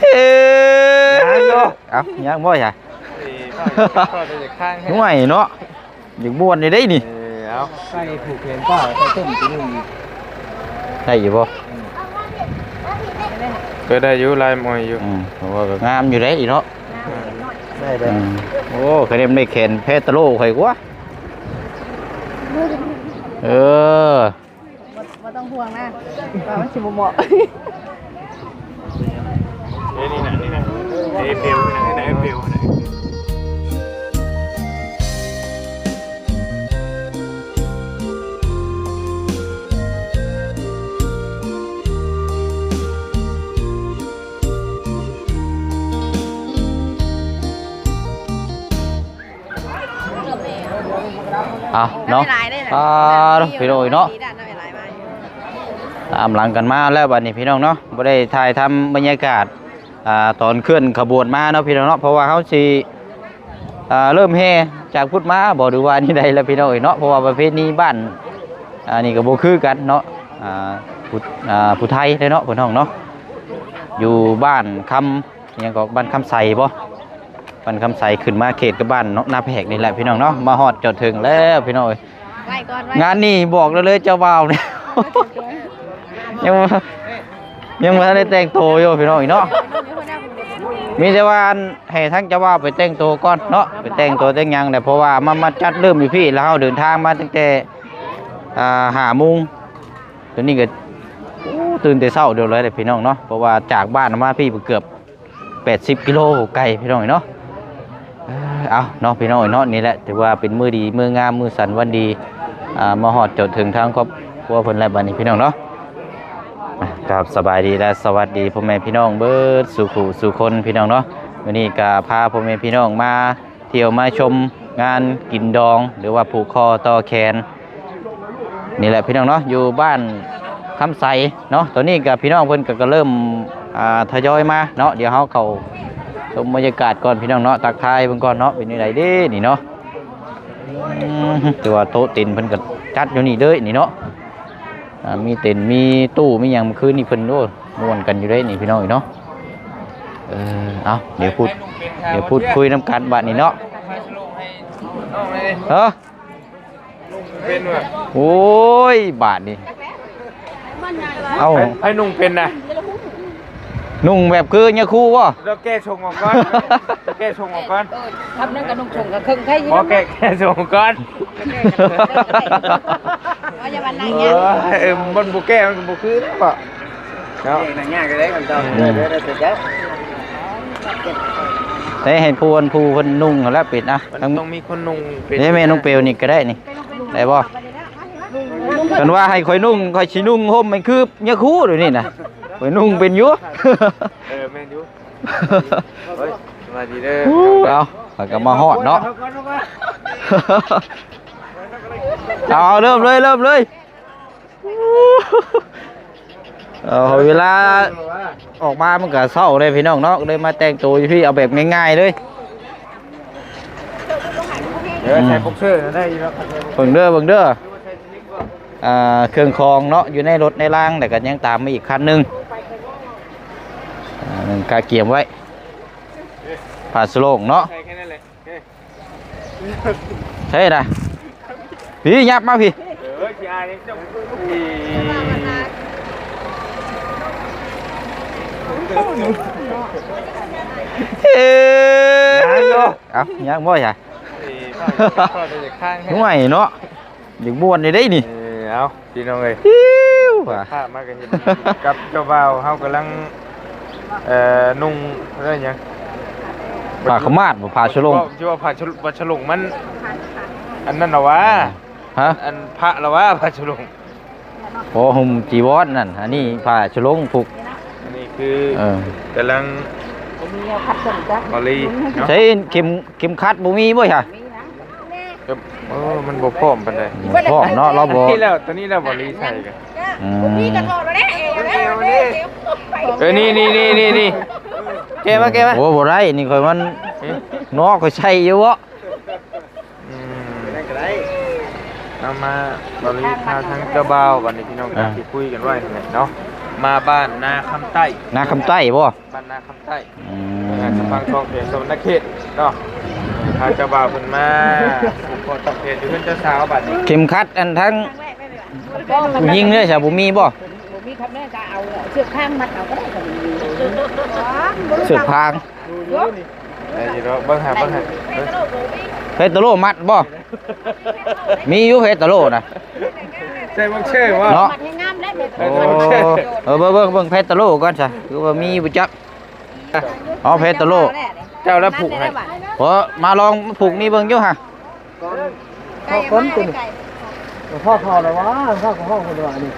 ເອີ ຍັງຢູ່ ເອົ້າ ຍັງບໍ່ຫຍັງ ເອີ ຂ້ອຍ ຂ້ອຍກໍຢາກຄ້າງໃຫ້ ຫ່ວຍເນາະ ຢາກມ່ວນຢູ່ເດ້ນີ້ ເອີ ເອົາ ໃສ່ຜູກແຂນປ້າ ໃສ່ຕົ້ນປີໜຶ່ງອີກ ໄດ້ຢູ່ບໍ່? ເອີ ໄດ້ຢູ່ ລາຍມວຍຢູ່ ອືມ ເພາະວ່າກໍງາມຢູ່ເດ້ນີ້ເນາະ ໄດ້ ໄດ້ ອືມ ໂອ້ ຄະແນນໄດ້ແຂນແພຕະໂລຂ້ອຍກວ່າ ເອີ. ບໍ່ ບໍ່ຕ້ອງຫ່ວງນະ ວ່າມັນຊິບໍ່ເໝາະ ເອີ ນີ້ນະ ນີ້ນະ ເອເປວນະ ເອເປວນະ ອ່ະເນາະ ຫຼາຍໆເດ້ ອ່າ ພີ່ນ້ອງເອີຍເນາະ ຕາມຫຼັງກັນມາແລ້ວບັດນີ້ພີ່ນ້ອງເນາະ ບໍ່ໄດ້ຖ່າຍທຳບັນຍາກາດ ອ່າ ຕອນເຄື່ອນຂະບວນມາເນາະພີ່ນ້ອງເນາະ ເພາະວ່າເຮົາຊິ ອ່າ ເລີ່ມແຫ່ຈາກພຸ້ນມາບໍ່ ຫຼືວ່ານີ້ໃດລະພີ່ນ້ອງເອີຍເນາະ ເພາະວ່າປະເພນີບ້ານ ອ່າ ນີ້ກໍບໍ່ຄືກັນເນາະ ອ່າ ຜູ້ ອ່າ ຜູ້ໄທເດ້ເນາະ ພີ່ນ້ອງເນາະ ຢູ່ບ້ານຄຳ ຫຍັງກໍ ບ້ານຄຳໄຊບໍ່ ບ້ານຄຳໄຊ ຂຶ້ນມາເຂດກັບບ້ານເນາະ ນາແພກນີ້ແຫຼະພີ່ນ້ອງເນາະ ມາຮອດຈອດເຖິງແລ້ວພີ່ນ້ອງເອີຍ ໄວ້ກ່ອນ ໄວ້ ງານນີ້ບອກໄດ້ເລີຍ ເຈົ້າບ່າວນີ້ ຍັງບໍ່ ຍັງບໍ່ທັນໄດ້ແຕ່ງໂຕຢູ່ພີ່ນ້ອງເອີຍເນາະ ມີແຕ່ວ່າ ອັນ ໃຫ້ທາງເຈົ້າບ່າວໄປແຕ່ງໂຕກ່ອນເນາະ ໄປແຕ່ງໂຕແຕ່ງຫຍັງແຫຼະ ເພາະວ່າມາ ມາຈັດເລີ່ມຢູ່ພີ້ ແລ້ວເຮົາເດີນທາງມາຕັ້ງແຕ່ ອ່າ ຫ້າໂມງ ຕອນນີ້ກໍ ໂອ້ ຕື່ນແຕ່ເຊົ້າເດີເລີຍເດ້ພີ່ນ້ອງເນາະ ເພາະວ່າຈາກບ້ານມາພີ້ເກືອບ ແປດສິບກິໂລ ໄກພີ່ນ້ອງເນາະ ເອີ ເອົາເນາະ ພີ່ນ້ອງເນາະ ນີ້ແຫຼະ ຖືວ່າເປັນມື້ດີ ມື້ງາມ ມື້ສັນວັນດີ ອ່າ ມາຮອດຈອດເຖິງທາງຄອບຄົວເພິ່ນແລ້ວບັດນີ້ພີ່ນ້ອງເນາະ ອ່ະ ກາບສະບາຍດີ ແລະ ສະຫວັດດີພໍ່ແມ່ພີ່ນ້ອງເບິດສູ່ຜູ້ສູ່ຄົນພີ່ນ້ອງເນາະ ມື້ນີ້ກໍພາພໍ່ແມ່ພີ່ນ້ອງມາ ທ່ຽວມາຊົມງານກິນດອງ ຫຼືວ່າຜູກຄໍຕໍ່ແຂນນີ້ແຫຼະພີ່ນ້ອງເນາະ ຢູ່ບ້ານຄຳໄຊເນາະ ຕອນນີ້ກໍພີ່ນ້ອງເພິ່ນກໍ ກໍເລີ່ມ ອ່າ ທະຍອຍມາເນາະ ດຽວເຮົາເຂົ້າຊົມບັນຍາກາດກ່ອນພີ່ນ້ອງເນາະ ທັກທາຍເບິ່ງກ່ອນເນາະ ເປັນຈັ່ງໃດເດ້ນີ້ເນາະ ອືມ ແຕ່ວ່າໂຕະເຕັນເພິ່ນກໍຈັດຢູ່ນີ້ເດີນີ້ເນາະ ອ່າ ມີເຕັນ ມີຕູ້ ມີຫຍັງ ມື້ຄືນນີ້ເພິ່ນ ໂອ້ ມ່ວນກັນຢູ່ເດ້ນີ້ພີ່ນ້ອງເນາະ ເອີ ເອົາ ດຽວພູດ ດຽວພູດຄຸຍນຳກັນບາດນີ້ເນາະ ເອີ ໂອ້ຍ ບາດນີ້ ເອົາ ໃຜ ໃຜນຸ່ງເປັນນະ? ນຸ່ງແບບຄືຍາຄູບໍ່? ລາວແກ້ຊົງອອກກ່ອນ ແກ້ຊົງອອກກ່ອນ ເອີ ທຳນັ້ນກໍນຸ່ງຊົງກໍເຄິ່ງໄດ້ຢູ່ ບໍ່ ແກ້ ແກ້ຊົງອອກກ່ອນ ເອີ ມັນບໍ່ແກ້ ມັນກໍບໍ່ຄືເນາະ ເນາະ ເຮັດຫຍັງກໍໄດ້ ຄັນເຈົ້າ ອືມ ໄດ້ ໄດ້ ໄດ້ ໄດ້ ໃຫ້ຜູ້ ອັນ ຜູ້ເພິ່ນນຸ່ງຫັ້ນແຫຼະເປັນ ອ່ະ ມັນຕ້ອງມີຄົນນຸ່ງເປັນ ນີ້ແມ່ນຸ່ງເປວນີ້ກໍໄດ້ນີ້ ໄດ້ບໍ່? ຄັນວ່າໃຫ້ຂ້ອຍນຸ່ງ ຂ້ອຍຊິນຸ່ງຫົ່ມໃຫ້ຄືຍາຄູດຽວນີ້ນະ ຂ້ອຍນຸ່ງເປັນຢູ່ ເອີ ແມ່ນຢູ່ ເຮີ້ຍ ສະບາຍດີເດີ ເອົາ ຂ້ອຍກໍມາຮອດເນາະ ເອົາ ເລີ່ມເລີຍ ເລີ່ມເລີຍ ເອີ ເວລາອອກມາມັນກໍເຊົ້າເດ້ພີ່ນ້ອງເນາະ ເລີຍມາແຕ່ງໂຕຢູ່ພີ້ ເອົາແບບງ່າຍໆເລີຍ ເອີ ໃສ່ ອືມ ບັອກເຊີໄດ້ຢູ່ດອກ ເບິ່ງເດີ ເບິ່ງເດີ ອ່າ ເຄື່ອງຂອງເນາະ ຢູ່ໃນລົດໃນລາງ ແລ້ວກໍຍັງຕາມມາອີກຄັນໜຶ່ງ ອ່າ ກະກຽມໄວ້ ຜ້າສະໂລງເນາະ ໃສ່ແຄ່ນັ້ນແຫຼະ ເອີ ໃສ່ນະ ພີ້ ຫຍັບມາພີ້ ເອີ ຂີ້ອາຍເດ້ ເອີ ຍັງຢູ່ ເອົ້າ ຍັງບໍ່ຫຍັງ ເອີ ຂ້ອຍ ຂ້ອຍກໍຢາກຄ້າງໃຫ້ ຫ່ວຍເນາະ ຢາກມ່ວນຢູ່ເດ້ນີ້ ເອີ ເອົາ ພີ່ນ້ອງເອີຍ ຫິວວ່າ ພາບມາກໍເຫັນກັບເຈົ້າບ່າວ ເຮົາກຳລັງ ເອີ ນຸ່ງ ເອີ້ນຫຍັງ ຜ້າຂະໝາດບໍ່ ຜ້າສະຫຼົງ ຊິວ່າຜ້າສະ ຜ້າສະຫຼົງມັນ ອັນນັ້ນລະຫວາ ຮະ ອັນພະລະຫວາ ຜ້າສະຫຼົງ ໂອ້ ຫຸ່ມຈີວອນນັ້ນ ອັນນີ້ຜ້າສະຫຼົງຜູກ ອັນນີ້ຄື ເອີ ກຳລັງ ມີແນວຄັດເຄື່ອງຈັກ ບໍລີເນາະ ໃຊ້ເຂັມ ເຂັມຂັດບໍ່ມີບໍ່ຊະ? ເອີ ມັນບໍ່ພ້ອມປານໃດ ບໍ່ພ້ອມເນາະ ລາວບໍ່ ນີ້ແລ້ວ ຕົວນີ້ແລ້ວບໍ່ລີໃສ່ກັນ ອືມ ເອີ ນີ້ໆ ແກະມາ ແກະມາ ໂອ້ ບໍ່ໄດ້ ນີ້ຂ້ອຍມັນ ເອີ ເນາະ ຂ້ອຍໃສ່ຢູ່ເບາະ ອືມ ເອົາມາ ບ່າວລີພາທາງເຈົ້າບ່າວ ບັດນີ້ພີ່ນ້ອງ ອ່າ ກໍຊິຄຸຍກັນໄວ້ຫັ້ນແຫຼະເນາະ ມາບ້ານນາຄຳໃຕ້ ນາຄຳໃຕ້ບໍ່? ບ້ານນາຄຳໃຕ້ ອືມ ສະພັງທອງ ແຂວງສະຫວັນນະເຂດເນາະ. ພາເຈົ້າບ່າວເພິ່ນມາຜູກຄອຕອງແຂນຢູ່ເຮືອນເຈົ້າສາວບັດນີ້. ເຂັມຂັດອັນທັງຜູ້ຍິງເດ້ ຊະ ບໍ່ມີບໍ່? ບໍ່ມີຄັບແມ່ ກໍເອົາເຊືອກພາງມັດເອົາກໍໄດ້. ເຊືອກພາງ ໄດ້ຢູ່ດອກ ເບິ່ງຫາ ເບິ່ງຫາ ເບິ່ງ ເພດໂຕໂລມັດບໍ່? ມີຢູ່ເພດໂຕໂລນະ ໃສ່ບັກເຊີບໍ່? ເນາະ ມັດໃຫ້ງາມແລ້ວເພດໂຕໂລ. ໂອ້ ເອີ ເບິ່ງ ເບິ່ງ ເບິ່ງເພດໂຕໂລກ່ອນຊະ ຄືວ່າມີບໍ່ຈັກ. ເອົາເພດໂຕໂລ ເຈົ້າລະຜູກໃຫ້ ເອີ ມາລອງຜູກນີ້ເບິ່ງຢູ່ຫະ. ຄົນຕົວນີ້ ພໍ່ເຖົ້າລະວ່າ ພໍ່ກໍຮ້ອງເພິ່ນວ່ານີ້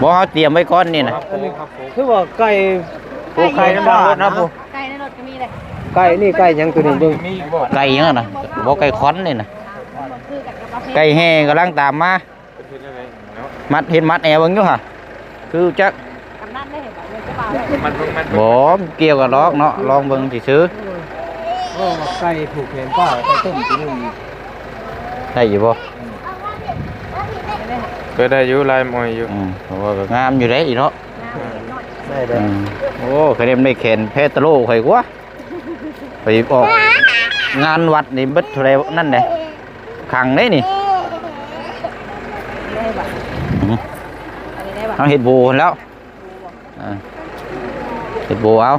ບໍ່ ເຮົາຕຽມໄວ້ກ່ອນນີ້ນະ. ອັນນີ້ຄືວ່າໄກ່ ໂອ້ ໄກ່ໃນລົດນະ ໄກ່ໃນລົດກໍມີເດ້ ໄກ່ນີ້ໄກ່ຫຍັງຕົວນີ້ເບິ່ງ ໄກ່ຫຍັງນະ ບໍ່ ໄກ່ຂວັນນີ້ນະ ໄກ່ແຫ່ກຳລັງຕາມມາ. ມັດ ເຫັນມັດແອວເບິ່ງຢູ່ຫະ ຄືຈັກ ກຳນັນໄດ້ເຫັນບໍ່? ມັນເບິ່ງ ມັນເບິ່ງ ບໍ່ກ່ຽວກັນດອກເນາະ ລອງເບິ່ງຊື່ໆ. ໂອ້ ໄກ່ຜູກແຂນປ້າ ໄກ່ຕົ້ມຕົວໜຶ່ງ ໄດ້ຢູ່ບໍ່? ກໍໄດ້ຢູ່ ລາຍມອຍຢູ່. ອືມ ເພາະວ່າກໍງາມຢູ່ເດ້ເນາະ ໄດ້ເດ້. ອືມ ໂອ້ ຄະແນນໄດ້ແຂນແພດໂຕໂລຂ້ອຍກວ່າ. ໄປອອກງານວັດນີ້ເບິດເທົ່າໃດນັ້ນເດ້ ຄັງເດ້ນີ້. ໄດ້ບໍ່? ຫືມ ອັນນີ້ໄດ້ບໍ່? ເຮົາເຮັດໂບຫັ້ນແລ້ວ ອ່າ ເຮັດໂບເອົາ.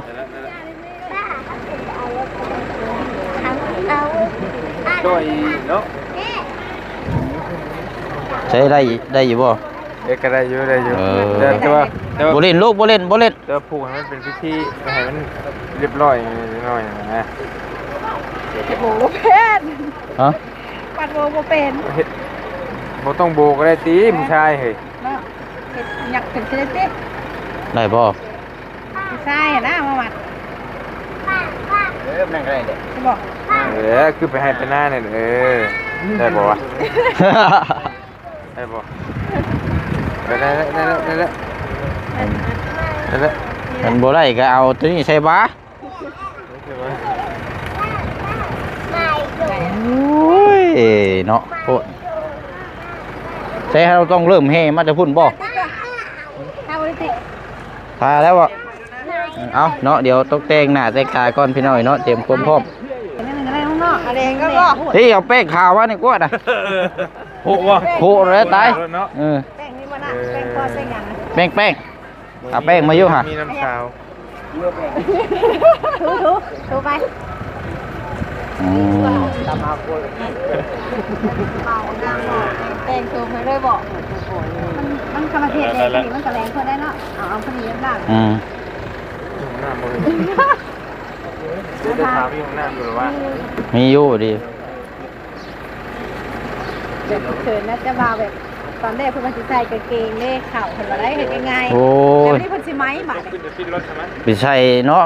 ໃຊ້ໄດ້ ໄດ້ຢູ່ບໍ່? ເອີ ກໍໄດ້ຢູ່ ໄດ້ຢູ່. ເອີ ແຕ່ ແຕ່ວ່າ ແຕ່ວ່າ ບໍ່ຫຼິ້ນລູກ ບໍ່ຫຼິ້ນ ບໍ່ຫຼິ້ນ. ແຕ່ວ່າຜູກໃຫ້ມັນເປັນພິທີ ໃຫ້ມັນຮຽບຮ້ອຍໜ້ອຍນະ. ໂບບໍ່ເປັນ. ຮະ? ມັດໂບບໍ່ເປັນ. ເຮັດ ບໍ່ຕ້ອງໂບກໍໄດ້ຕິ ຜູ້ຊາຍເຮີ້ຍ. ເນາະ ເຮັດຫຍັກເປັນຊິໄດ້ຕິ ໄດ້ບໍ່? ຜູ້ຊາຍນະມາມັດ. ເອີ ແມ່ນກໍໄດ້ເດ້ ບໍ່? ເອີ ຄືໄປໄຮ່ໄປນານີ້ ເອີ ໄດ້ບໍ່ວະ? ໄດ້ບໍ່? ໄດ້ແລ້ວ ໄດ້ແລ້ວ ໄດ້ແລ້ວ ໄດ້ແລ້ວ. ຄັນບໍ່ໄດ້ກໍເອົາຕົວນີ້ໃສ່ບາ. ໂອ້ຍເນາະ ໂພດ. ໃສ່ເຮົາຕ້ອງເລີ່ມແຫ່ມາແຕ່ພຸ້ນບໍ່? ທາແລ້ວບໍ່? ເອົາເນາະ ດຽວຕົກແຕ່ງໜ້າແຕ່ງຕາກ່ອນພີ່ນ້ອງເນາະ ຕຽມຄວາມພ້ອມ. ເຮີ້ຍ ເອົາແປ້ງຂາວມານີ້ກວດນະ. ໂອ້ ໂອ້ ແລ້ວຕາຍ. ເອີ ແປ້ງນີ້ບໍ່ນະ ແປ້ງທອດແປ້ງຫຍັງນະ ແປ້ງ ແປ້ງ. ເອົາແປ້ງມາຢູ່ຫະ ມີນ້ຳຊາວ. ຖູ ຖູ ຖູໄປ. ອືມ ເອົານ້ຳ ແປ້ງໂຕມາເລີຍບໍ? ມັນ ມັນກະລະເທດແດງ ໄດ້ ນີ້ມັນກະແລງເທົ່າໃດເນາະ. ເອົາ ເອົາພໍດີນ້ຳ. ອືມ ຫ້ອງນ້ຳບໍ່ມີ. ໄດ້ຖາມຢູ່ຫ້ອງນ້ຳຢູ່ລະວ່າ ມີຢູ່ດີ. ແບບເຂີນນະ ແຕ່ວ່າແບບຕອນແລກເພິ່ນວ່າຊິໃສ່ກາງເກງເດ້ ເຂົາເພິ່ນວ່າໄດ້ເຮັດງ່າຍໆ. ໂອ້ຍ ແບບນີ້ເພິ່ນຊິໄໝບາດນີ້ ໄປໃສ່ເນາະ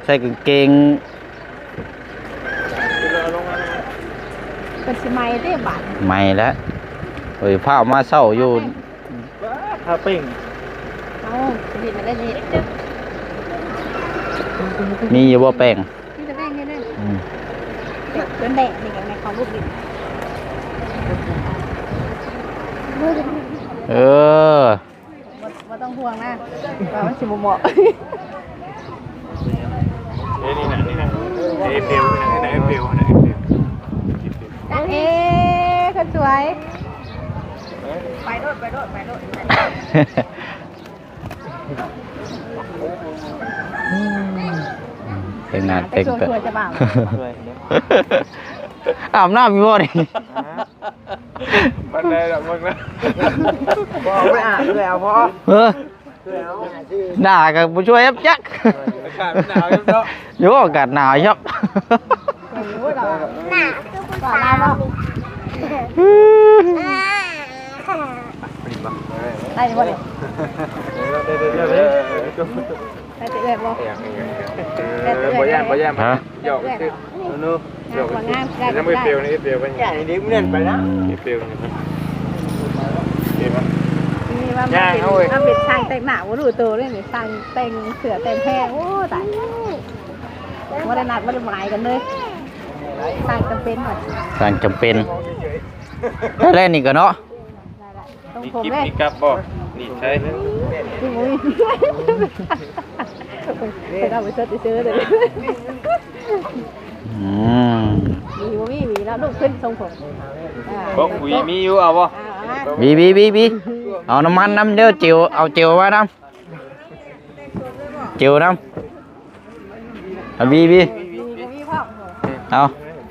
ໃສ່ກາງເກງ ເພິ່ນຊິໄໝເດ້ບາດນີ້. ໄໝແລ້ວ ໂອ້ຍ ຟ້າວມາເຊົ້າຢູ່ ທາເປັ້ງ. ເອົ້າ ເຫັນແລ້ວເຮັດ ມີຢູ່ບໍ່ແປ້ງ? ມີແຕ່ແປ້ງນີ້ເດ້. ອືມ ເປັນແດດນີ້ກໍແມ່ນຂອງລູກດິນ. ເອີ ບໍ່ ບໍ່ຕ້ອງຫ່ວງນະ ວ່າມັນຊິບໍ່ເໝາະ. ເອີ ນີ້ນະ ນີ້ນະ ເອເປວນະ ເອເປວນະ ເອເປວ. ເອ ຄົນສວຍ ໄປໂລດ ໄປໂລດ ໄປໂລດ. ແຕ່ງໜ້າແຕ່ງຕາ ອາບນ້ຳຢູ່ບໍ່ນີ້? ປານໃດດອກເບິ່ງນະ ບໍ່ໄປອາບແລ້ວພໍ. ເອີ ໜ້າກໍບໍ່ຊ່ວຍຈັກ. ອາກາດໜາວເນາະ ໂຍ ອາກາດໜາວຄັບ. ໂອ້ຍ ໜ້າຄືຜູ້ຊາຍເນາະ. ໄດ້ບໍ່ນີ້? ໄດ້ແຕ່ເອື້ອຍບໍ່? ເອີ ບໍ່ຢ້ານ ບໍ່ຢ້ານ ຫະ? ຫຍອກຊື່ ເນາະ ຫຍອກຊື່. ຍັງບໍ່ເປວນີ້ ເປວໄປ ຢ່າໃຫ້ເດັກມັນແລ່ນໄປນະ. ເປວນີ້ ເປວ ນີ້ວ່າ ຍ່າງເອົາເວີຍ ມາເປັນຊ່າງແຕ່ງໜ້າບໍ່ຮູ້ໂຕເລີຍນີ້ ຊ່າງແຕ່ງເສື້ອແຕ່ງແພ. ໂອ້ ຕາຍ ບໍ່ໄດ້ນັດບໍ່ໄດ້ໝາຍກັນເລີຍ ຊ່າງຈຳເປັນວ່າ ຊ່າງຈຳເປັນ. ໄດ້ແລ້ວນີ້ກໍເນາະ ໄດ້ລະ ມີກິບມີກັບບໍ່? ນີ້ໃສ່ ບໍ່ມີ ໄປເອົາໄປເຊີດຊື່ເດີ. ອືມ ມີບໍ່ມີ ມີແລ້ວ ລູກຂຶ້ນຊົງຜົມ. ອ່າ ພວກຫວີມີຢູ່ ເອົາບໍ່? ອ່າ ເອົາມາ ບີ ບີ ບີ ບີ ເອົານ້ຳມັນນຳເດີ ເຈວ ເອົາເຈວມານຳ ເຈວນຳ. ເອົາບີບີ ມີ ມີ ມີພ້ອມ. ເອົາ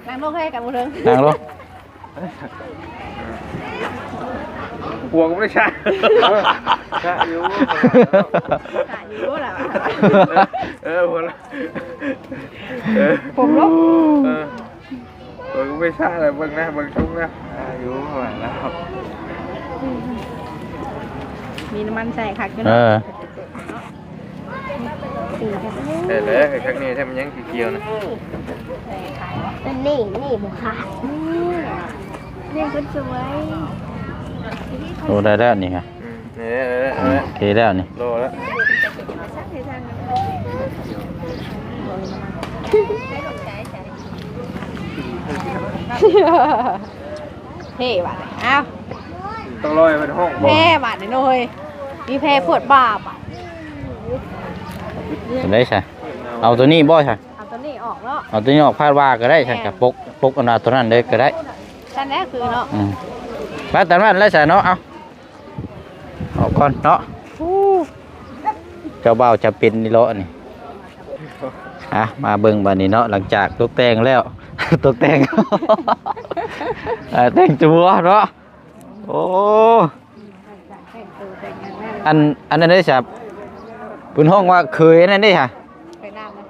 ນັ່ງລົງເຮີ້ຍ ກັນບໍ່ເຖິງ ນັ່ງລົງ. ຫົວກໍບໍ່ໄດ້ຊະ ຊະຢູ່ ຊະຢູ່ລະ. ເອີ ຫົວລະ ເອີ ຜົມລົງ ເອີ ເບິ່ງໄປຊະແລ້ວ ເບິ່ງນະ ເບິ່ງຊຸງນະ ອາ ຢູ່ວ່າແລ້ວ ມີນ້ຳມັນໃສ່ຄັກຢູ່ເນາະ. ເອີ ເອີ ຄັກນີ້ ແທ້ມັນຍັງຂຽວໆນະ ອັນນີ້ ນີ້ບໍ່ຂາດ ນີ້ ນີ້ຄົນສວຍ. ໂອ້ ໄດ້ແລ້ວນີ້ຮະ ອືມ ນີ້ ນີ້ ນີ້ ໂອເຄແລ້ວນີ້ ລໍແລ້ວ. ເພບາດນີ້ ອ້າວ ຕ້ອງລອຍເປັນຫ້ອງ ເພບາດນີ້ເນາະເຮີ້ຍ ມີເພໂພດບາບາດ. ຈັ່ງໃດຊະ ເອົາໂຕນີ້ບໍ່ຊະ? ເອົາໂຕນີ້ອອກເນາະ ເອົາໂຕນີ້ອອກ ພາດວ່າກໍໄດ້ຊະ ແມ່ນ ກະປົກ ປົກອັນນັ້ນໂຕນັ້ນເລີຍກໍໄດ້ ຊັ້ນແຫຼະຄືເນາະ. ອືມ ໄປຕາມນັ້ນແຫຼະຊະເນາະ ເອົາ ອອກກ່ອນເນາະ. ເຈົ້າບ່າວຈຳເປັນນີ້ເລາະນີ້. ອ່ະ ມາເບິ່ງບາດນີ້ເນາະ ຫຼັງຈາກຕົກແຕ່ງແລ້ວ ຕົກແຕ່ງ ເອີ ແຕ່ງຕົວເນາະ. ໂອ້ ອັນ ອັນນັ້ນເດ້ຊະ ເພິ່ນຮ້ອງວ່າເຂີຍອັນນັ້ນເດ້ຊະ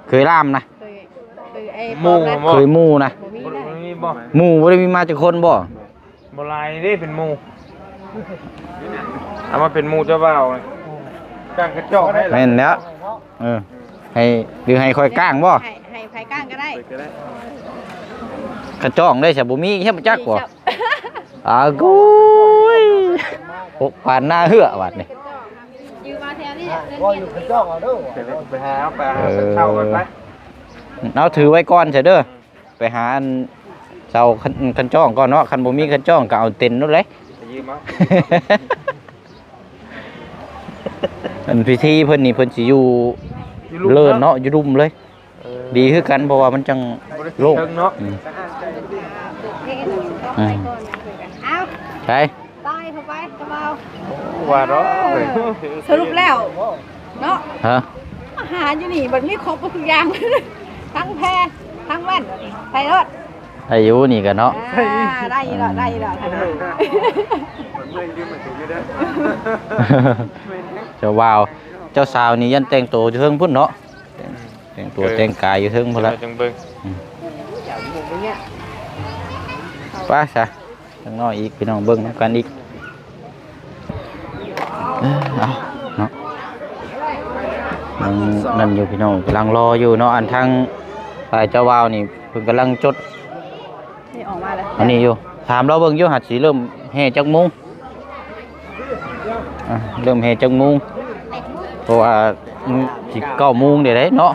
ເຂີຍລາມນະ ເຂີຍ ເຂີຍໝູ່ນະ ບໍ່ມີ ບໍ່ມີ ໝູ່ບໍ່ໄດ້ມີມາຈັກຄົນບໍ່? ບໍ່ຫຼາຍເດ້ ເປັນໝູ່ ເອົາມາເປັນໝູ່ເຈົ້າບ່າວ ຈ້າງກະຈອກໃຫ້ລະ ແມ່ນແລ້ວ. ເອີ ໃຫ້ ຫຼືໃຫ້ຂ້ອຍກ້າງບໍ່? ໃຫ້ ໃຫ້ໃຜກ້າງກໍໄດ້ ກະຈອກໄດ້ຊະ ບໍ່ມີ ເຮັດບໍ່ຈັກບໍ່? ອາ ໂອ້ຍ ໂອກປານໜ້າເຫືອບາດນີ້ ຢູ່ມາແຖວນີ້ແຫຼະ ເພິ່ນເຮັດຢູ່ ກະຈອກເອົາເດີ ໄປຫາ ໄປຫາເຊົ່າກັນໄປ. ເອົາ ຖືໄວ້ກ່ອນຊະເດີ. ໄປຫາອັນເສົາຄັນ ຄັນຈ້ອງກ່ອນເນາະ ຄັນບໍ່ມີຄັນຈ້ອງກໍເອົາເຕັນໂລດເລີຍ ໄປຢືມເອົາ. ອັນພິທີເພິ່ນນີ້ເພິ່ນຊິຢູ່ ຢູ່ລຸ່ມ ເລີນເນາະ ເນາະ ຢູ່ລຸ່ມເລີຍ ເອີ ດີຄືກັນ ເພາະວ່າມັນຈັ່ງໂລ່ງ ບໍ່ໄດ້ເທິງເນາະ ອືມ ອ່າ ເອົາ ໃສ ຕາຍເຂົ້າໄປ ເຈົ້າບ່າວ ວ່າເນາະ ສະຫຼຸບແລ້ວເນາະ ຮະ ມາຫາຢູ່ນີ້ບັດມີຄົບໝົດທຸກຢ່າງ ທັງແພທັງແວ່ນ ໄປໂລດ ໄດ້ຢູ່ນີ້ກະເນາະ ອ່າ ໄດ້ຢູ່ດອກ ໄດ້ຢູ່ດອກ ເມື່ອຍຢູ່ ເມື່ອຍຢູ່ເດີ ເຈົ້າບ່າວ ເຈົ້າສາວນີ້ຢ້ານແຕ່ງໂຕຢູ່ເທິງພຸ້ນເນາະ ແຕ່ງ ແຕ່ງຕົວແຕ່ງກາຍຢູ່ເທິງພຸ້ນລະ ຈັ່ງເບິ່ງ ອືມ ໄປຊະ ຈັກໜ້ອຍອີກ ພີ່ນ້ອງເບິ່ງນຳກັນອີກ ເອີ ເອົາເນາະ ຍັງນັ້ນຢູ່ພີ່ນ້ອງ ກຳລັງລໍຢູ່ເນາະ ອັນທາງຝ່າຍເຈົ້າບ່າວນີ້ເພິ່ນກຳລັງຈົດ ນີ້ອອກມາແລ້ວ ອັນນີ້ຢູ່ ຖາມລາວເບິ່ງຢູ່ ຫາກຊິເລີ່ມແຫ່ຈັກໂມງ ອ່າ ເລີ່ມແຫ່ຈັກໂມງ ເພາະວ່າ ອືມ ຊິເກົ້າໂມງເດ້ເນາະ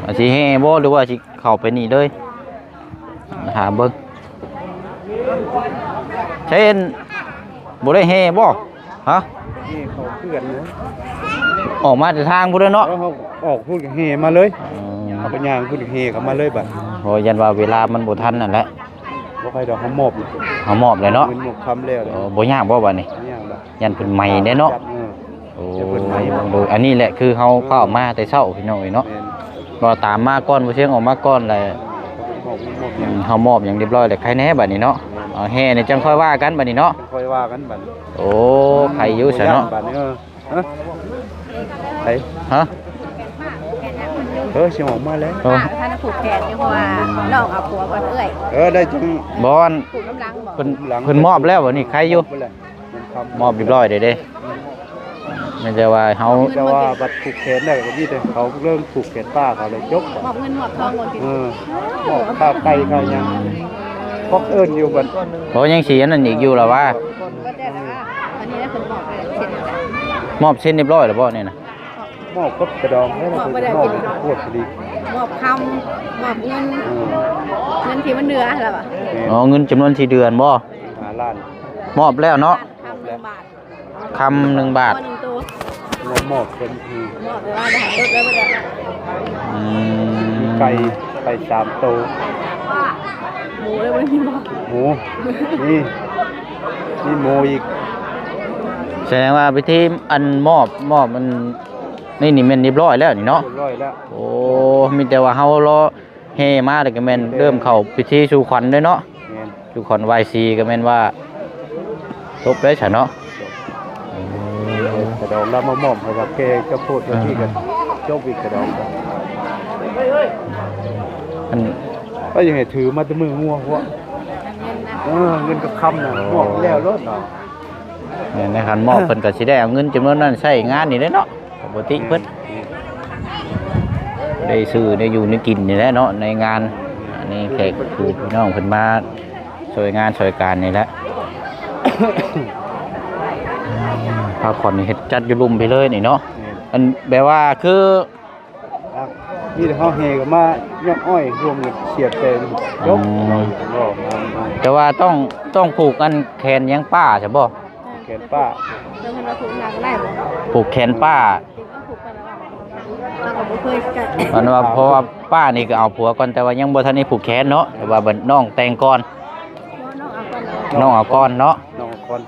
ອ່າ ຊິແຫ່ບໍ່ ຫຼືວ່າຊິເຂົ້າໄປນີ້ເລີຍ ຖາມເບິ່ງ ໃຊ່ ບໍ່ໄດ້ແຫ່ບໍ່? ຮະ ແຫ່ເຂົ້າເຂື່ອນເລີຍ ອອກມາແຕ່ທາງພຸ້ນເນາະ ເອີ ເຮົາອອກພຸ້ນກໍແຫ່ມາເລີຍ ອໍ ເຮົາກໍຍ່າງພຸ້ນແຫ່ເຂົ້າມາເລີຍບັດ ເພາະຢ້ານວ່າເວລາມັນບໍ່ທັນນັ້ນແຫຼະ ບໍ່ໄປດອກ ເຮົາມອບ ເຮົາມອບແລ້ວເນາະ ເງິນມອບຄຳແລ້ວ ເອີ ບໍ່ຍາກບໍ່ບາດນີ້ ບໍ່ຍາກດອກ ຢ້ານເພິ່ນໄໝແດ່ເນາະ ເອີ ໂອ້ ເພິ່ນໄໝ ເບິ່ງດູ ອັນນີ້ແຫຼະຄືເຮົາຟ້າວມາແຕ່ເຊົ້າ ພີ່ນ້ອງເອີຍເນາະ ແມ່ນ ບໍ່ຕາມມາກ່ອນ ບໍ່ຊຽງອອກມາກ່ອນແຫຼະ ເຮົາມອບຫຍັງຮຽບຮ້ອຍແລ້ວ ໃຄແນ່ບາດນີ້ເນາະ ເອົາແຫ່ນີ້ຈັ່ງຄ່ອຍວ່າກັນບາດນີ້ເນາະ ຈັ່ງຄ່ອຍວ່າກັນບາດນີ້ ໂອ້ ໃຄຢູ່ຊະເນາະ ບາດນີ້ ເອີ ຮະ ໄປ ຮະ ເອີ ຊິອອກມາແລ້ວ ເອີ ຖ້ານະຜູກແຂນຢູ່ ເພາະວ່ານ້ອງເອົາຜົວກ່ອນເອື້ອຍ ເອີ ໄດ້ຈັ່ງ ບໍ່ ອັນ ຜູກນຳຫຼັງບໍ່ ເພິ່ນ ເພິ່ນມອບແລ້ວ ອັນນີ້ໃຄຢູ່ ມອບແລ້ວ ມອບຮຽບຮ້ອຍເດ້ ແມ່ນແຕ່ວ່າເຮົາ ແຕ່ວ່າບັດຜູກແຂນແລ້ວກໍມີແຕ່ເຂົາເລີ່ມຜູກແຂນປ້າເຂົາແລ້ວຈົບ ມອບເງິນມອບທອງບໍ່ ເອີ ມອບຄ່າໄກ່ຄ່າຫຍັງ ພວກເອີ້ນຢູ່ບັດ ບໍ່ ຍັງຊິອັນນັ້ນອີກຢູ່ລະວ່າ ມອບເຊັນຮຽບຮ້ອຍແລ້ວບໍ່ນີ້ນະ ມອບກັບກະດອງ ມອບບໍ່ໄດ້ກິນ ມອບໂພດດີ ມອບຄຳ ມອບເງິນ ເອີ ເງິນທີ່ມັນເຫຼືອຫັ້ນລະຫວາ ອໍ ເງິນຈຳນວນທີ່ເດືອນບໍ່ ຫ້າລ້ານ ມອບແລ້ວເນາະ ຄຳໜຶ່ງບາດ ຄຳໜຶ່ງບາດ ໝໍໜຶ່ງໂຕ ມອບເພິ່ນ ອືມ ມອບແບບວ່າໄດ້ຮັບລົດໄດ້ບໍ່ໄດ້ ອືມ ມີໄກ່ ໄກ່ສາມໂຕ ໝູໄດ້ບໍ່ ມີໝູ ໝູ ມີ ມີໝູອີກ ສະແດງວ່າພິທີອັນມອບ ມອບອັນນີ້ນີ້ແມ່ນຮຽບຮ້ອຍແລ້ວນີ້ເນາະ ຮຽບຮ້ອຍແລ້ວ ໂອ້ ມີແຕ່ວ່າເຮົາລໍ ແຫ່ມາແລ້ວກໍແມ່ນເລີ່ມເຂົ້າພິທີສູ່ຂວັນເດ້ເນາະ ແມ່ນ ສູ່ຂວັນບາຍສີກໍແມ່ນວ່າຈົບໄດ້ຊະເນາະ ສະດອງລາວມາມອບໃຫ້ກັບແກ່ເຈົ້າໂຄດເຈົ້າທີ່ກັນ ຈົບອີກສະດອງ ອັນ ກໍຍັງໃຫ້ຖືມາແຕ່ມື້ງົວພວກ ເອີ ເງິນກັບຄຳນະ ມອບແລ້ວໂລດເນາະ ແມ່ນ ໃນຂັນໝໍ້ເພິ່ນກໍຊິໄດ້ເອົາເງິນຈຳນວນນັ້ນໃຊ້ງານນີ້ແຫຼະເນາະ ກໍບໍ່ຕິເພິ່ນ ໄດ້ຊື້ໄດ້ຢູ່ໄດ້ກິນນີ້ແຫຼະເນາະ ໃນງານ ອັນນີ້ແຂກຜູ້ພີ່ນ້ອງເພິ່ນມາຊ່ວຍງານຊ່ວຍການນີ້ແຫຼະ ພາຂວັນນີ້ເຮັດຈັດຢູ່ລຸ່ມພີ້ເລີຍນີ້ເນາະ ແມ່ນ ອັນແບບວ່າຄື ອ່ະ ມີແຕ່ເຮົາແຫ່ກັນມາຍອດອ້ອຍຮ່ວມກັນສຽດແປງ ຈົບ ອືມ ແຕ່ວ່າຕ້ອງ ຕ້ອງຜູກອັນແຂນຫຍັງປ້າຊະບໍ່ ແຂນປ້າ ເພິ່ນວ່າຜູກໜ້າກໍໄດ້ບໍ່ ຜູກແຂນປ້າ ເຮົາກໍບໍ່ເຄີຍກັນ ເພິ່ນວ່າ ເພາະວ່າປ້ານີ້ກໍເອົາຜົວກ່ອນ ແຕ່ວ່າຍັງບໍ່ທັນໄດ້ຜູກແຂນເນາະ ແຕ່ວ່າບັດນ້ອງແຕ່ງກ່ອນ ນ້ອງເອົາກ່ອນ ນ້ອງເອົາກ່ອນເນາະ ນ້ອງເອົາກ່ອນ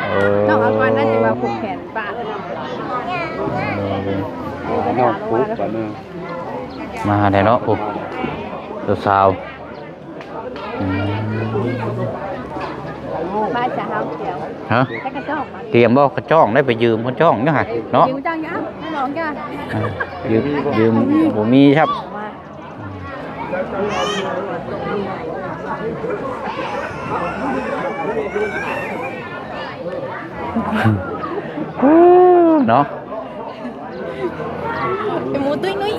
ເອີ ນ້ອງເອົາກ່ອນ ນັ້ນຊິວ່າຜູກແຂນປ້າ ເອີ ນ້ອງຜູກບາດນີ້ ມາແລ້ວເນາະ ໂອ້ ສາວ ອືມ ບ້ານຈະເຮົາກຽວ ຮະ ໃສ່ກະຈອກມາ ກຽມບໍ່ ກະຈອກໄດ້ໄປຢືມເພິ່ນຈອກຢູ່ຫັ້ນເນາະ ຢືມເຈົ້າຢູ່ ໃຫ້ນ້ອງເຈົ້າ ອ່າ ຢືມ ຢືມ ບໍ່ມີຄັບ ເນາະ ເປັນໝູຕຸ້ຍນຸ້ຍ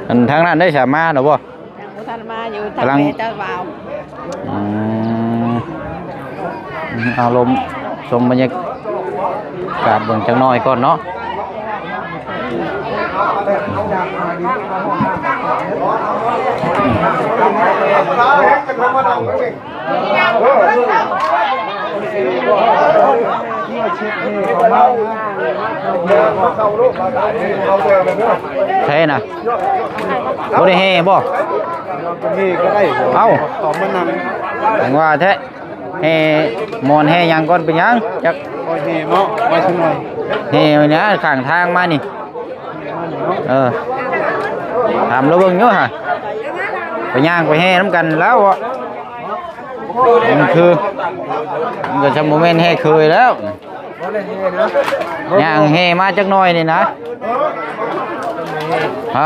ອັນທາງນັ້ນໄດ້ສາມາແລ້ວບໍ່? ຍັງບໍ່ທັນມາຢູ່ ກຳລັງ ທາງແມ່ເຈົ້າບ່າວ ອືມ ເອົາລົມຊົມບັນຍາກາດເບິ່ງຈັກໜ້ອຍກ່ອນເນາະ ໃສນະ? ບໍ່ໄດ້ແຫ່ບໍ່? ເອົ້າ ຕອນມານັ່ງ ຈັ່ງວ່າແທ້ ແຫ່ໝອນແຫ່ຫຍັງກ່ອນ ເປັນຫຍັງ? ຈັກ ຄ່ອຍແຫ່ເນາະ ໄວ້ຊະໜ່ອຍ ແຫ່ນີ້ນະ ຂ້າງທາງມານີ້ ເອີ ຖາມລາວເບິ່ງຢູ່ຫະ ໄປຍ່າງໄປແຫ່ນຳກັນແລ້ວ ມັນຄື ມັນກໍຈະບໍ່ແມ່ນແຫ່ເຄີຍແລ້ວ ຍ່າງແຫ່ມາຈັກໜ້ອຍນີ້ນະ ຮະ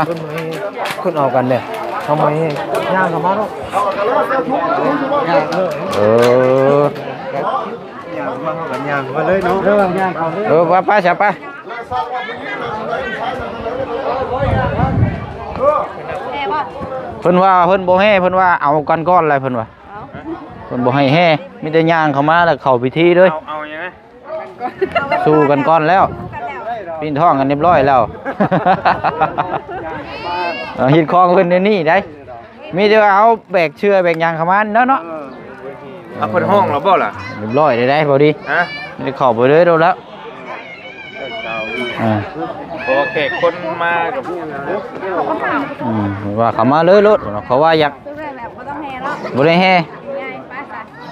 ເພິ່ນເອົາກັນເດ້ ເຮົາມາແຫ່ຍ່າງເຂົ້າມາເນາະ ເອີ ຍ່າງມາ ເຮົາກໍຍ່າງມາເລີຍເນາະ ເອີ ຍ່າງເຂົ້າເລີຍ ເອີ ໄປ ໄປ ຊະ ໄປ ເພິ່ນວ່າເພິ່ນບໍ່ແຫ່ ເພິ່ນວ່າເອົາກັນກ່ອນແຫຼະ ເພິ່ນວ່າ ເອົາ ເພິ່ນບໍ່ໃຫ້ແຫ່ ມີແຕ່ຍ່າງເຂົ້າມາແລ້ວເຂົ້າພິທີເລີຍ ເອົາ ເອົາຫຍັງນະ ສູ້ກັນກ່ອນແລ້ວ ປີ້ນທ້ອງກັນຮຽບຮ້ອຍແລ້ວ ເອີ ຮີດຄອງເພິ່ນແນວນີ້ໄດ໋ ມີແຕ່ວ່າເຮົາແບກເສື້ອແບກຫຍັງເຂົ້າມາເນາະ ເນາະ ເອີ ເອົາ ເພິ່ນຮ້ອງແລ້ວບໍ່ລະ? ຮຽບຮ້ອຍໄດ້ ໄດ້ພໍດີ ຮະ? ໄດ້ເຂົ້າໄປເລີຍໂດນແລ້ວ ອ່າ ເພາະວ່າແຂກຄົນມາກໍ ອືມ ວ່າເຂົ້າມາເລີຍໂລດ ເຂົາວ່າຢາກ ບໍ່ໄດ້ແຫ່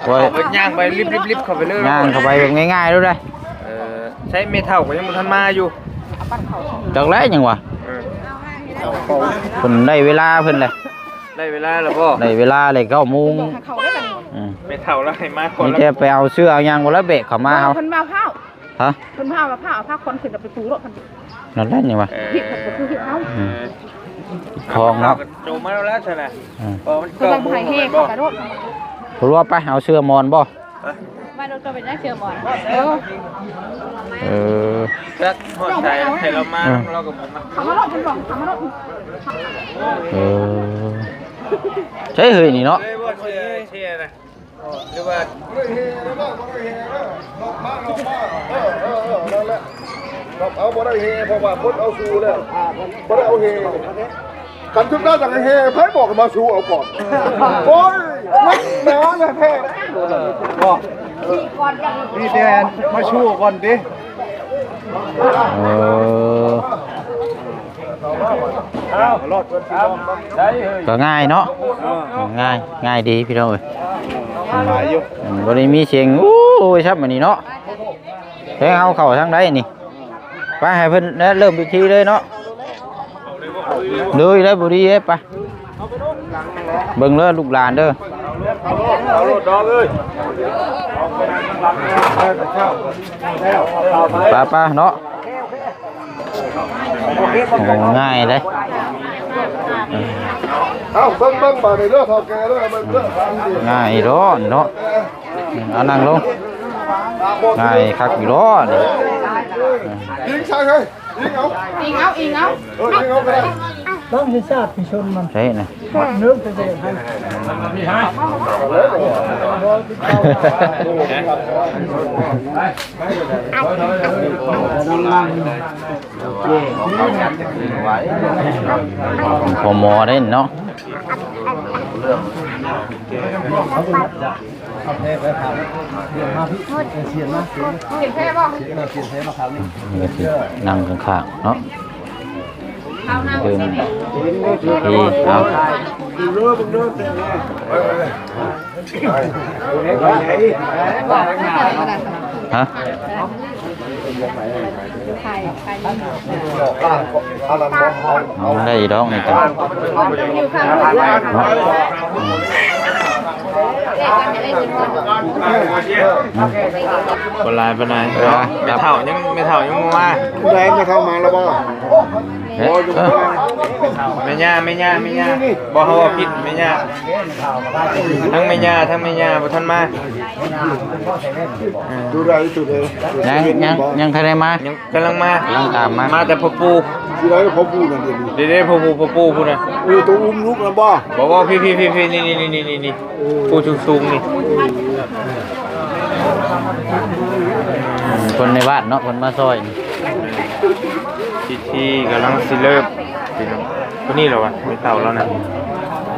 ໂອ້ຍ ເຂົາໄປຍ່າງໄປລິບໆໆ ເຂົ້າໄປເລີຍ ຍ່າງເຂົ້າໄປແບບງ່າຍໆໂລດໄດ໋ ເອີ ໃຊ້ແມ່ເຖົ້າກໍຍັງບໍ່ທັນມາຢູ່ ຈັກແລ້ວຫຍັງວະ ເອີ ເພິ່ນໄດ້ເວລາເພິ່ນແຫຼະ ໄດ້ເວລາແລ້ວບໍ່? ໄດ້ເວລາແລ້ວ ເກົ້າໂມງ ອືມ ແມ່ເຖົ້າລາວໃຫ້ມາກ່ອນ ມີແຕ່ໄປເອົາເສື້ອເອົາຫຍັງບໍ່ລະ ແບກເຂົ້າມາເຮົາ ເພິ່ນວ່າພ້າວ ຮະ ເພິ່ນພາວ່າ ພາ ພາຄົນຂຶ້ນໄປປູໂລດ ນັ້ນແຫຼະຫຍັງວະ ເອີ ເຮັດມັນກໍຄືເຮັດເຮົາ ອືມ ຄອງເນາະ ໂຈມມາແລ້ວຊັ້ນນະ ອືມ ເພິ່ນວ່າບໍ່ໃຫ້ແຫ່ເຂົ້າໄປໂລດ ເພິ່ນວ່າໄປເອົາເສື້ອໝອນບໍ່ ວ່າໂດນກໍເປັນເສື້ອໝອນ ເອີ ເອີ ຈັກຮອດໃສໃຫ້ລາວມາ ເອີ ລາວກໍບໍ່ມາ ເຂົ້າມາໂລດ ເພິ່ນບອກເຂົ້າມາໂລດ ເອີ ໃຊ່ເຮີ້ຍນີ້ເນາະ ເອີ ບໍ່ເຊື່ອ ເຊື່ອນະ ຫຼືວ່າ ບໍ່ໄດ້ເຮ ເພາະວ່າຄົນເອົາສູ່ແລ້ວ ບໍ່ໄດ້ເອົາເຮ ຄັນທຸກທ່ານຢາກໃຫ້ເຮ ໃຜບອກໃຫ້ມາສູ່ເອົາກ່ອນ ໂອ້ຍ ໜາແທ້ໆ ບໍ່ ມີແຕ່ມາຊູ່ກ່ອນຕິ ເອີ ກໍງ່າຍເນາະ ງ່າຍ ງ່າຍດີພີ່ນ້ອງເອີຍ ອືມ ບໍ່ໄດ້ມີສຽງ ໂອ້ຍ ຊ້ຳອັນນີ້ເນາະ ແຕ່ເຮົາເຂົ້າທາງໃດນີ້ ໄປໃຫ້ເພິ່ນເລີ່ມພິທີເລີຍເນາະ ເລີຍໄດ້ບໍ່ດີເດ້ ໄປ ເບິ່ງເດີລູກຫຼານເດີ ເອົາໂລດດອກເອີຍ ໄປໆ ເນາະ ໂອ້ ງ່າຍເດ້ ເອົ້າ ເບິ່ງໆ ບາດນີ້ເດີ ເຖົ້າແກ່ເດີ ເບິ່ງເດີ ງ່າຍດອກເນາະ ເອົານັ່ງລົງ ງ່າຍຄັກຢູ່ດອກນີ້ ຍິງໃສ່ເຮີ້ຍ ຍິງເອົາ ຍິງເອົາ ຍິງເອົາກໍໄດ້ ຕ້ອງໃຫ້ຊາດທີ່ຊົນມັນ ໃຊ່ນະ ເນີບໄປເບິ່ງໃຫ້ ພໍ່ໝໍເດ້ເນາະ ນັ່ງຂ້າງໆ ເນາະ ເດີນທີ່ເອົາ ຮະ ໄດ້ດອກນີ້ ບໍ່ຫຼາຍປານໃດ ເອີ ແມ່ເຖົ້າຍັງ ແມ່ເຖົ້າຍັງບໍ່ມາ ໄດ້ແມ່ເຖົ້າມາແລ້ວບໍ່? ເອີ ແມ່ຍ່າ ແມ່ຍ່າ ແມ່ຍ່າ ບໍ່ ເຮົາເວົ້າຜິດ ແມ່ຍ່າ ທັງແມ່ຍ່າ ທັງແມ່ຍ່າບໍ່ທັນມາ ເອີ ຢູ່ໃດ ຢູ່ໃດ ຍັງ ຍັງ ຍັງທັນໄດ້ມາ ຍັງກຳລັງມາ ກຳລັງຕາມມາ ມາແຕ່ພໍ່ປູ່ ຢູ່ໃດ ພໍ່ປູ່ນັ້ນເດ ເດ ເດ ພໍ່ປູ່ ພໍ່ປູ່ພຸ້ນນະ ເອີ ໂຕອຸ້ມລູກນະບໍ່? ບໍ່ ບໍ່ ພີ້ ພີ້ ພີ້ ພີ້ ນີ້ ນີ້ ນີ້ ນີ້ ຜູ້ສູງໆນີ້ ຄົນໃນບ້ານເນາະ ເພິ່ນມາຊ່ອຍ ພິທີກຳລັງຊິເລີ່ມ ພີ່ນ້ອງ ຜູ້ນີ້ລະວະ ແມ່ເຖົ້າລາວນະ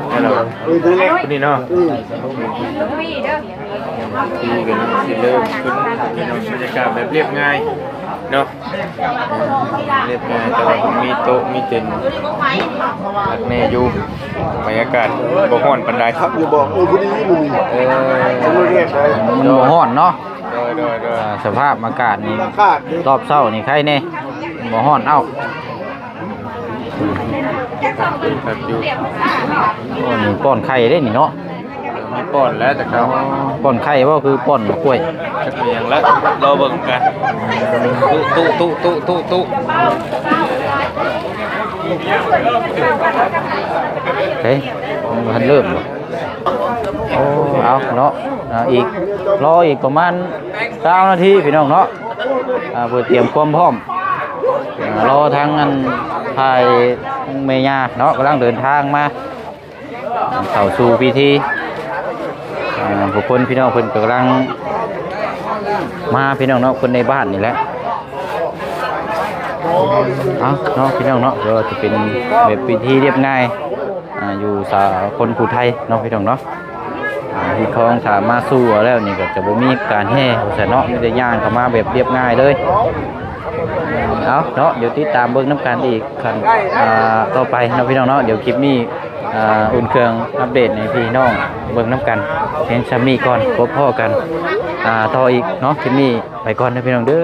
ແມ່ນລະວະ ຜູ້ນີ້ເນາະ ອືມ ພິທີກຳລັງຊິເລີ່ມຂຶ້ນ ພີ່ນ້ອງ ບັນຍາກາດແບບລຽບງ່າຍເນາະ ລຽບງ່າຍ ແຕ່ວ່າມີໂຕະມີເຕັນຄັກແນ່ຢູ່ ບັນຍາກາດບໍ່ຮ້ອນປານໃດ ຄັກຢູ່ບໍ່? ເອີ ພໍດີມື້ນີ້ ເອີ ມັນບໍ່ຮ້ອນເນາະ ໂດຍ ໂດຍ ໂດຍ ອ່າ ສະພາບອາກາດນີ້ ອາກາດນີ້ ຮອບເຊົ້ານີ້ໄຄແນ່ ບໍ່ຮ້ອນເອົ້າ ຄັກຢູ່ ຄັກຢູ່ ໂອ້ ນີ້ປ້ອນໄຂ່ເດ້ນີ້ເນາະ ມີປ້ອນແລ້ວແຕ່ເກົ່າ ປ້ອນໄຂ່ບໍ່ ຄືປ້ອນກ້ວຍ ຈັກແມ່ນຫຍັງລະ ລໍເບິ່ງກັນ ຕຸ ຕຸ ຕຸ ຕຸ ຕຸ ເອີ ຍັງບໍ່ທັນເລີ່ມບໍ່? ໂອ້ ເອົາເນາະ ອ່າ ອີກ ລໍອີກປະມານຊາວນາທີພີ່ນ້ອງເນາະ ອ່າ ເພື່ອຕຽມຄວາມພ້ອມ ອ່າ ລໍທາງອັນ ຝ່າຍແມ່ຍ່າເນາະ ກຳລັງເດີນທາງມາ ເຂົ້າສູ່ພິທີ ອ່າ ຜູ້ຄົນ ພີ່ນ້ອງເພິ່ນກຳລັງມາ ພີ່ນ້ອງເນາະ ຄົນໃນບ້ານນີ້ແຫຼະ ເອົາເນາະ ພີ່ນ້ອງເນາະ ກໍຈະເປັນແບບພິທີລຽບງ່າຍ ອ່າ ຢູ່ສາຄົນຜູ້ໄທເນາະ ພີ່ນ້ອງເນາະ ອ່າ ຮີດຄອງຖ້າມາສູ່ເອົາແລ້ວນີ້ ກໍຈະບໍ່ມີການແຫ່ວ່າຊັ້ນເນາະ ມີແຕ່ຍ່າງເຂົ້າມາແບບລຽບງ່າຍເລີຍ ເອົາເນາະ ດຽວຕິດຕາມເບິ່ງນຳກັນອີກ ຂັ້ນ ອ່າ ຕໍ່ໄປເນາະ ພີ່ນ້ອງເນາະ ດຽວຄລິບນີ້ ອ່າ ອຸ່ນເຄື່ອງອັບເດດໃຫ້ພີ່ນ້ອງເບິ່ງນຳກັນ ພຽງຊ່ຳນີ້ກ່ອນ ພົບພໍ້ກັນ ອ່າ ຕໍ່ອີກເນາະ ຄລິບນີ້ໄປກ່ອນເດີພີ່ນ້ອງເດີ.